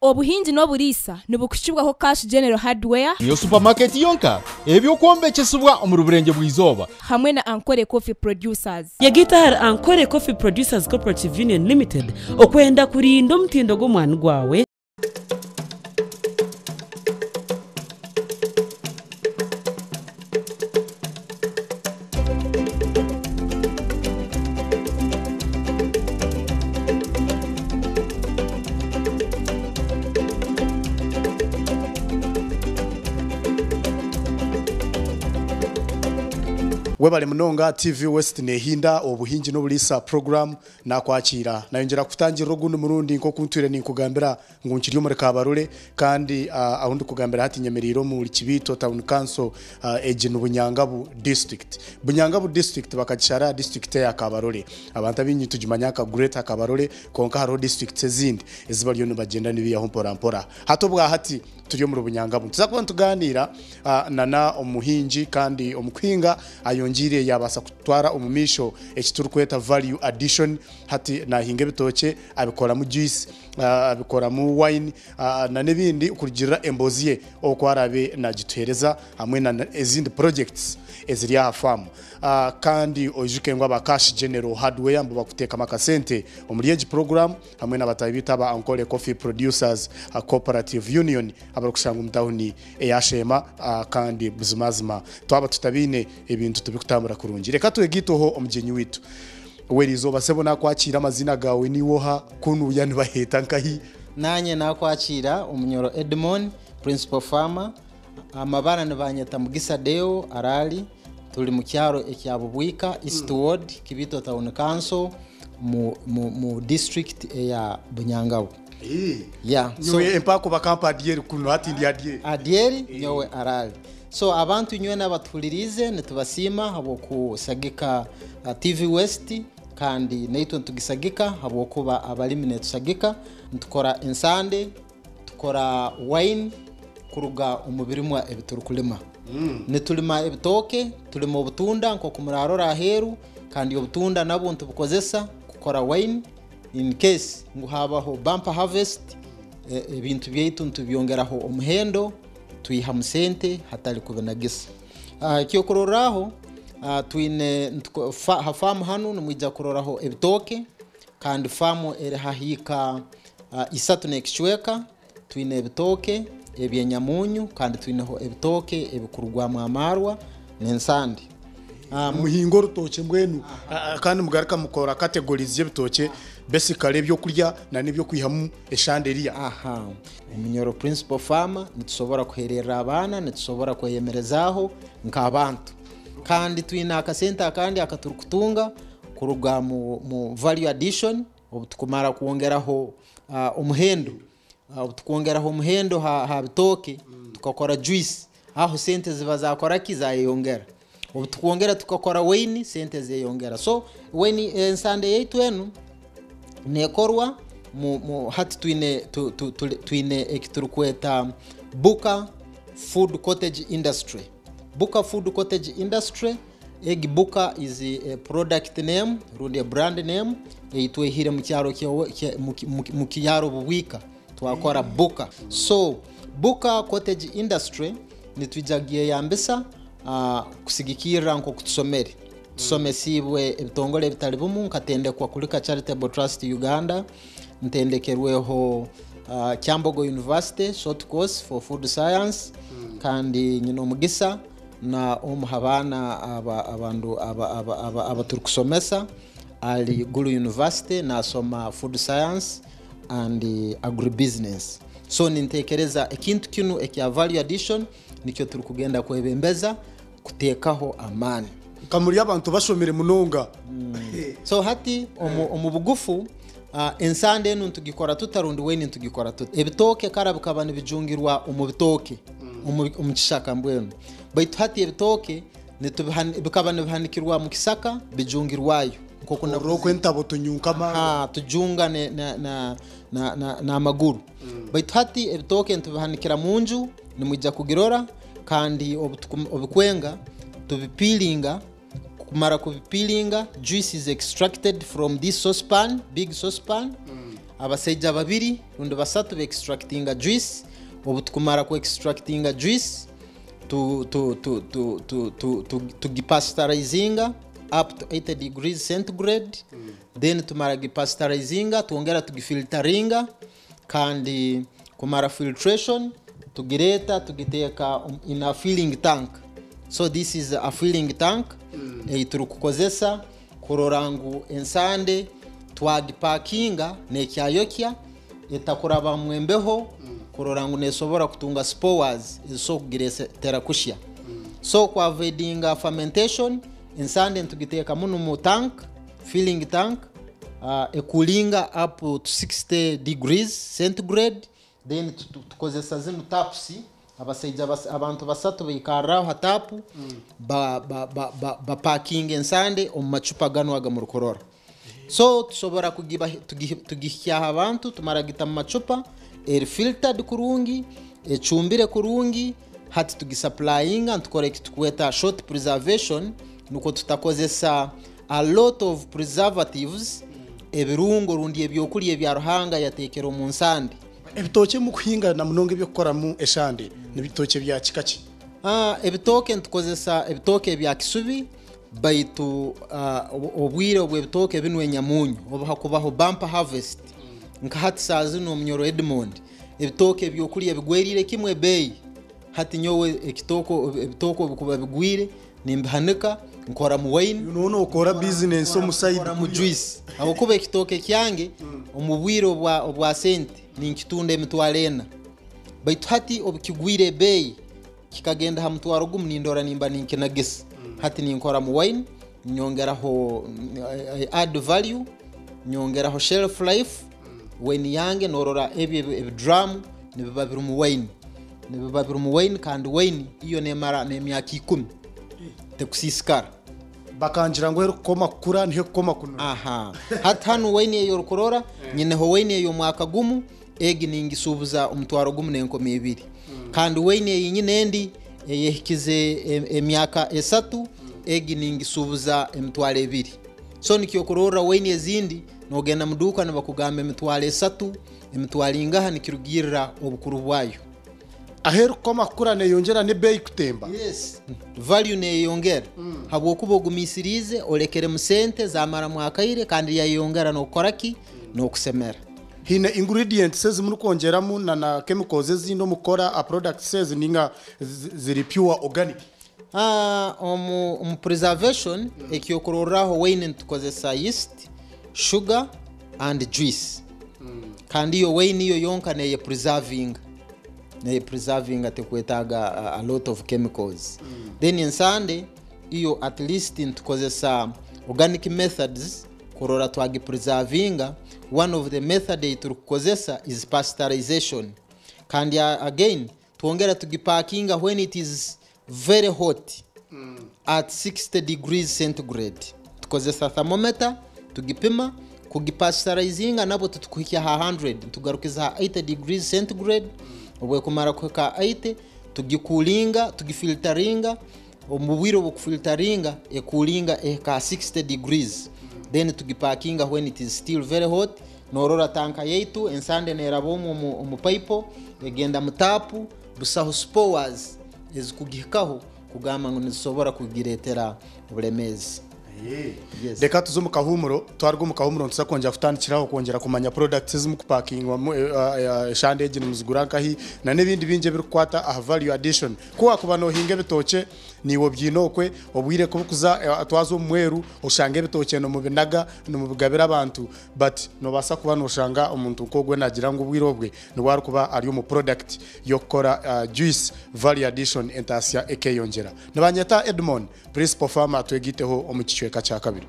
Obuhingi n'oburiisa nibukuhikibwaho Cash General Hardware. Niyo supamaketi yonka eby'okwombekyesibwa omuri Burengye-bwa-izooba. Hamwe na Ankole Coffee Producers. Yegaita ahari Ankole Coffee Producers Cooperative Union Limited okwenda kurinda omutindo gw'omwani gwawe. Webale munonga TV West nehinda obuhingi n'oburiisa program Naakwakiira naayongyera kukutangirira ogundi murundi nk'oku ntwire ninkugambira ngu nkiri omuri Kabarole kandi ahu ndikugambira hati nyemereire omuri Kibiito Town Council egi ni Bunyangabu District. Bunyangabu District bakagishara aha disiturikiti eya Kabarole. Abantu abaingi nitugimanya nka Greater Kabarole kwonka hariho disiturikiti ezindi ezi bariyo nibagyenda nibaihaho mpora mpora. Hati obwahati turi omuri Bunyangabu nituza kuba nitugaaniira na omuhingi kandi omu kuhinga ayongyeire yaabaasa kutwara omu maisho eki turikweta value addition. Hati naahinga ebitookye abikoramu juice, abikoramu wine na n'ebindi kurugiirira emboozi ye oku araabe naagituheereza hamwe na ezindi projects eziri aha faamu. Kandi oijuke ngu aba Cash General Hardware nibo barikuteekamu akasente omuri egi puroguraamu. hamwe na bataahi baitu aba Ankole Coffee Producers Cooperative Union abarikushangwa omu tauni eya Sheema kandi buzimazima twaba tutabaine ebintu tibikutambura kurungi. Reka twegaiteho omugyenyi waitu w'eriizooba. Sebo nakwakiira amaziina gaawe niiwe oha? Kunuya nibaheeta nkahi? Nanye nakwakiira Omunyoro Edmon, Principal Farmer. Amabara nibanyeta Mugisa Deo Araali. Turi mu kyaro ekya Bubwika East Ward, Kibiito Town Council mu, mu, mu district eya Bunyangabu. Yeah, so Nyowe empaako bakampa Adyeri kunu hati ndi Adyeri. Adyeri nyowe Araali. So abantu inywena abatuhuliriize nitubasiima habw'okusagika uh, TV West kandi naitwe nitugisagika habwokuba abalimi netusagika. Nitukora ensande, Tukora wine kuruga omu birimwa ebi turikulima. Nitulima ebitooke, tulima obutunda nk'oku murarora aheeru kandi obutunda nabwo nitubukozesa kukora wine in case ngu habaho bumper harvest ebintu byaitu nitubyongeraho omuhendo twihamu sente hatali kubinagisa. Ekyokurorraho twine ha faamu hanu nimwija kuroraho ebitooke Kandi faamu eri hahiika isatu n'ekicweka, twine ebitooke eby'enyamunyu kandi twineho ebitooke ebikurugwamu amaarwa n'ensande. Muhinga orutookye mbwenu kandi mugaruka mukora categories y'ebitookye basically ebyokurya na n'ebyokwihamu eshanderiya. Aha. Omunyoro Principal Farmer, nitusobora kuhererra abaana, nitusobora kweyemerezaaho nk'abantu. Kandi twine akasente akandi akaturukutunga kuruga mu value addition obu tukumara kwongeraho omuhendo, obu tukwongeraho omuhendo ha bitooke tukakora juice, aho sente ziba zakora ki? Zayeyongera. Obu tukwongera tukakora waini sente zeyongera. So waini ensande yaitu enu nekorwa hati twine twine eki turikweta Buka food cottage industry. Buka food cottage industry. Egi Buka is a product name rundi a brand name ei twihire mu kyaro mu kyaro Bubwika twakora Buka. So Buka cottage industry nitwija kugyeyambisa kusigikirra nk'oku tusomere. Tusomesiibwe ebitongore ebitali bimu nkatendekwa Kulika Charitable Trust Uganda, ntendekerweho Kyambogo University short course for food science kandi nyine omugisa Na omu ha baana aba abandu aba aba aba abaturikusomesa ari Gulu University nasoma food science and agribusiness. So nintekereza ekintu kinu ekya value addition nikyo turikugenda kwebembeza kuteekaho amaani. Nka muri abantu bashomire munonga. So hati omu omu bugufu ensande enu nitugikora tuta rundi waini nitugikora tuta? Ebitooke kara bikaba nibijungirwa omu bitooke. Omu kishaka mbwenu. Baitu hati ebitooke bikaba nibihanikirwa mu kisaka bijungirwayo. Nk'oku Orora oku entabo tunyunka amaarwa. Aha, tujunga n'amaguru. Baitu hati ebitooke nitubihanikira mu nju, nimwija kugirora, kandi obikwenga tubipiilinga, kumara kubipiilinga, juice is extracted from this saucepan, big saucepan. Abasaija babiri rundi basatu beextractinga juice. Obu tukumara kuextractinga juice, tugipasteurizinga up to 80 degrees centigrade. Then tumara gipasteurizinga, twongera tugifilteringa, kandi kumara filtration tugireta tugiteeka in a filling tank. So this is a filling tank ei turikukozesa kurora ngu ensande twagipakinga nekyayokya, etakurabamu embeho, kurora ngu nesobora kutunga spores ezisobola kugiretera kushya. So kuavoidinga fermentation, ensande ntugiteeka muno mu tank, filling tank, ekulinga up to 60 degrees centigrade. Then tukozesa zinu taps. Abasaija abantu basatu baikarraho ha tapu, bapakinga ensande omu macupa ganu aga murikurora. So tusobora tugihikyaho abantu. Tumara gita mu macupa, eri filtered kurungi, ecumbire kurungi. Hati tugisaplayinga, ntukora ekitukweta short preservation, nukwo tutakozesa a lot of preservatives, ebirungo rundi ebyokulya ebya Ruhanga yatekera omu nsande. Ebitookye mukuhinga na munonga ebyokukoramu eshande nibitookye bya kika ki? Ebitooke ntukozesa ebitooke ebya kisubi, baitu obwire obw'ebitooke binu enyamunyu obu hakubaho bumper harvest, nka hati saa zinu Omunyoro Edmond, ebitooke ebyokulya bigwerire kimwe ebeeyi. Hati nyowe ekitooko, ebitooke obikuba bigwire, nimbihanika, nkoramu wine. Noona okora bizinensi omu side. Nkoramu juice, habwokuba ekitooke kyange omu bwire obwa sente ninkitunda 400,000, baitu hati obukigwire ebeeyi kikagenda ha 1,000, nindora nimba ninkinagisa. Hati ninkoramu wine, nyongeraho add value, nyongeraho shelf life wine yange. Norora ebyo ebidrum nibiba birimu wine, nibiba birimu wine, kandi wine iyo nemara n'emyaka 10 tekusiisikara. Bakangira ngu erikukoma kukura niho ekukoma kunura. Aha, hati hanu wine eyo orikurora, nyineho wine ey'omwaka gumu, egi ningisuubuza 1,200. Kandi wine eyi nyine endi eyehikize emyaka 3, egi ningisuubuza 20,000. So nikyo kurorra wine ezindi nogenda mu duuka nibakugamba 30,000, emitwaro ingaha, nikirugirra obukuru bwayo. Aho erikukoma kukura neyongyera n'ebeeyi kutemba. Yes, value neyeyongera, habwokuba ogumisiriize, olekeremu sente zamaramu akaire, kandi yayeyongera n'okukora ki, n'okusemera. Hiine ingredients ezimurikwongyeramu na chemicals ezindi omu kukora a products ezi, ninga ziri pure organic? Omu preservation, ekyokurorraho wine nitukozesa yeast, sugar and juice. Kandi iyo wine iyo yonka neye preserving, neye preserving, tekwetaaga a lot of chemicals. Then ensande iyo at least nitukozesa organic methods kurora twagipreservinga. One of the method ei turikukozesa is pasteurization. Kandi again twongera tugipakinga when it is very hot at 60 degrees centigrade. Tukozesa thermometer tugipima. Kugipasteurizinga nabwo tutukuhikya ha 100, tugarukiza ha 80 degrees centigrade. Obwekumara kuhika 80, tugikulinga, tugifilteringa. Omu bwire obwokufilteringa ekulinga ehika 60 degrees, then tugipakinga when it is still very hot. Norora tanka yaitu, ensande neraba omu pipe, egenda mu tapu, busaho spores ezikugihikaho kugamba ngu nizisobora kugiretera obulemeezi. Yes. Reka tuze omu kahuumuro. Twaruga omu kahuumuro, nituza kwongera kutandikiraho kwongera kumanya products ezimukupakingwamu eshande egi, nimuzigura nkahi, na n'ebindi bingi ebirikukwata aha value addition. Ku wakuba nohinga ebitookye niiwe obyine okwe, obwire kubukuza twaza omu mweru, oshanga ebitookye nomubinaga, nomubigabira abantu, but nobaasa kuba noshanga omuntu nk'ogwe nagira ngu obwire obwe nibwo arikuba ari omu product y'okukora juice, value addition, entasya ekeyongyera. Nibanyeta Edmond, principal farmer. Twegiteho omu kicweka kya kabiri.